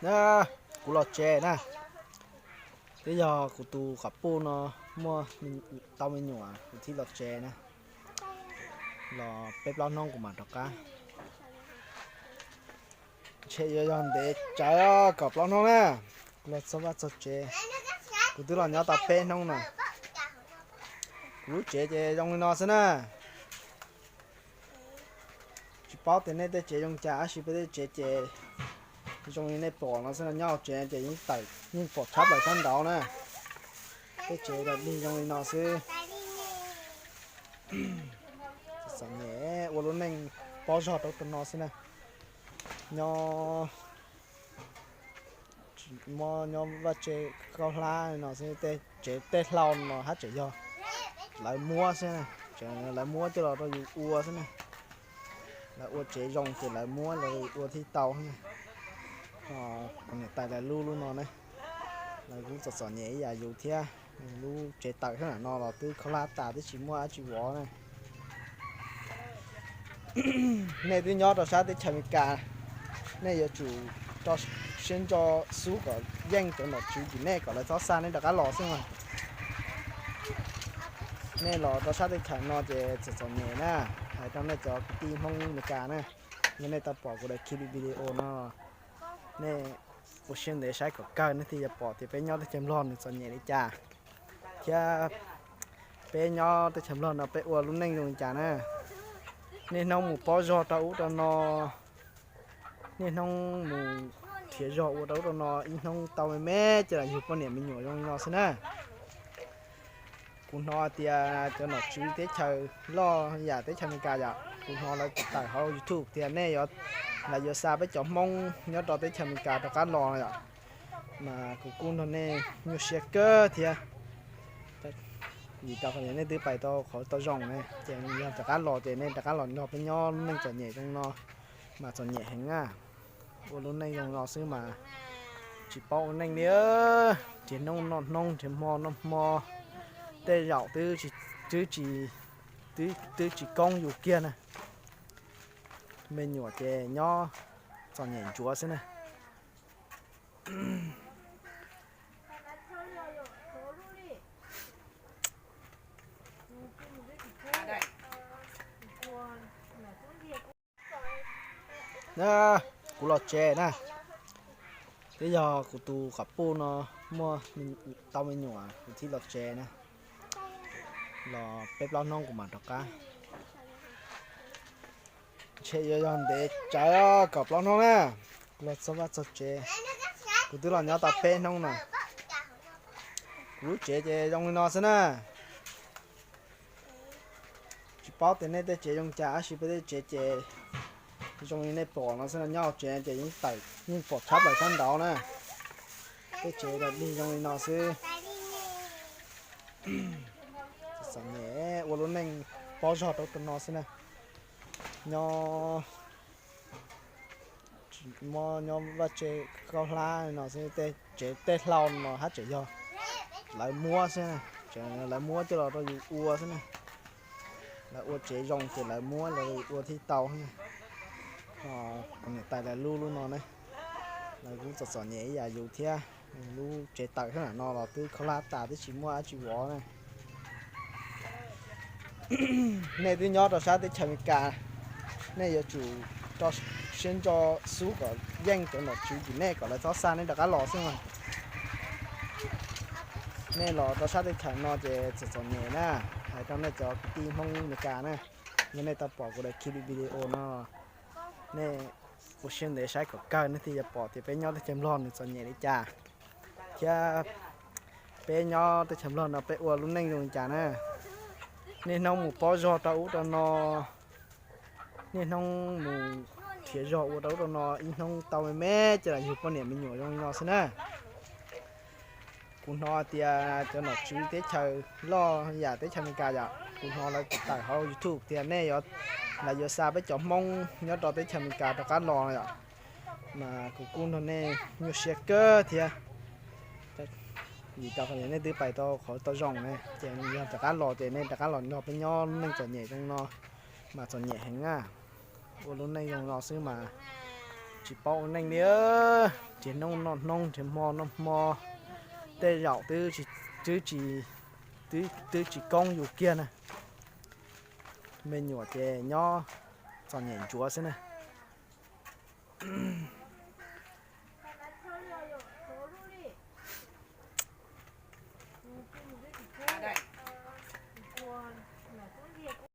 Na, kuv los tsev na. Twb yog kuv tus qhov puj no muaj tau me nyuam kuv thiaj los tsev na. Los peb plaub hnub kuv mam rov qab. Ntshe yuav yog ntev tsawv kom plaub hnub na, kuv los txog vaj txog tsev. Kuv twb los nyob tau peb hnub no. Kuv lub tsev ces zoo li no xwb na. Tsis paub tias nej tej tsev zoo cas, tab sis peb tej tsev ces zoo li nej pom no xwb no. Nyob hauv tsev ces yeej tawm yeej pom tshab plaws sab nraud na. Tej tsev los dig zoo li no xwb. Txom nyem ua lub neej pob zog rau ub rau no xwb na. Nyob, muab nyob vaj tse khaub hlab no xwb, tej tsev tej hlau no haj tseem yog lawv muab xwb, lawv muab coj los rau yus ua xwb na. Lawv ua tsev zoo ces lawv muab los ua thiaj tau xwb na. Niam tais lawv lub lub no ne, lawv kuj txom txom nyem ib yam yus thiab. Lub tsev tawm xwb na no los twb khaub hlab tas twb tsis muaj dab tsi vov na. Nej twb nyob rau sab teb chaws Amelikas, nej yuav tsum rau siab ntso xub kom yeej cov nom tswv tim nej kom lawv txhob xa nej rov qab los xwb mas. Nej los rau sab teb chaws no ces txom txom nyem na. Hais rau nej cov kwv tij Hmoob Amelikas na, yog nej tau pom kuv daim clip video no, nej ua siab ntev saib kom kawg nej thiaj yuav pom tias peb nyob teb chaws Nplog nws txom nyem li cas, thiab peb nyob teb chaws Nplog no peb ua lub neej zoo li cas na. Niaj hnub mus pob zog rau ub rau no, niaj hnub mus nrhiav zog ua rau ub rau no, ib hnub tau me me coj los yug poj niam me nyuam zoo li no xwb na. Kuv hnov tias cov nom tswv teb chaws loj yam teb chaws Amelikas yom, kuv hnov lawv tawm hauv YouTube tias nej, lawv yuav xa peb cov Hmoob nyob rau teb chaws Amelikas rov qab los no yom. Mas kuv kuj nrog nej nyuaj siab kawg thiab, vim rau qhov nej twb pais tau qhov tau zoo na, ces yog rov qab los ces nej rov qab los nrog peb nyob lub neej txom nyem zoo no, mas txom nyem heev na. Ua lub neej zoo no xwb mas tsis paub ua neej li. Nrhiav hnub noj hnub, nrhiav hmo noj hmo, tej zaum twb tsis, twb tsis koob yus kiag na. Me nyuam ces nyob txom nyem ntsuav xwb na. Na, kuv los tsev na. Twb yog kuv tus qhov puj no muaj tau me nyuam kuv thiaj los tsev na. Los peb plaub hnub kuv mam rov qab. Ntshe yuav yog ntev tsawv kom plaub hnub na, kuv los txog vaj txog tsev. Kuv twb los nyob tau peb hnub no. Kuv lub tsev ces zoo li no xwb na. Tsis paub tias nej tej tsev zoo cas, tab sis peb tej tsev ces zoo li nej pom no xwb no. Nyob hauv tsev ces yeej tawm yeej pom tshab plaws sab nraud na. Tej tsev los dig zoo li no xwb. Txom nyem ua lub neej pob zog rau ub rau no xwb na. Nyob, muab nyob vaj tse khaub hlab no xwb, tej tsev tej hlau no haj tseem yog lawv muab xwb, lawv muab coj los rau yus ua xwb na. Lawv ua tsev zoo ces lawv muab los ua thiaj tau xwb na. Niam tais lawv lub lub no ne, lawv kuj txom txom nyem ib yam yus thiab. Lub tsev tawm xwb na no los twb khaub hlab tas twb tsis muaj dab tsi vov na. Nej twb nyob rau sab teb chaws Amelikas, nej yuav tsum rau siab ntso xub kom yeej cov nom tswv tim nej kom lawv txhob xa nej rov qab los xwb mas. Nej los rau sab teb chaws no ces txom txom nyem na. Hais rau nej cov kwv tij Hmoob Amelikas na, yog nej tau pom kuv daim clip video no, nej ua siab ntev saib kom kawg nej thiaj yuav pom tias peb nyob teb chaws Nplog nws txom nyem li cas, thiab peb nyob teb chaws Nplog no peb ua lub neej zoo li cas na. Niaj hnub mus pob zog rau ub rau no, niaj hnub mus nrhiav zog ua rau ub rau no, ib hnub tau me me coj los yug poj niam me nyuam zoo li no xwb na. Kuv hnov tias cov nom tswv teb chaws loj yam teb chaws Amelikas yom, kuv hnov lawv tawm hauv YouTube tias nej, lawv yuav xa peb cov Hmoob nyob rau teb chaws Amelikas rov qab los no yom. Mas kuv kuj nrog nej nyuaj siab kawg thiab, vim rau qhov nej twb pais tau qhov tau zoo na, ces yog rov qab los ces nej rov qab los nrog peb nyob lub neej txom nyem zoo no, mas txom nyem heev na. Ua lub neej zoo no xwb mas Tsis paub ua neej li, nrhiav hnub noj hnub, nrhiav hmo noj hmo, tej zaum twb tsis, twb tsis koob yus kiag na. Me nyuam ces nyob txom nyem ntsuav xwb na.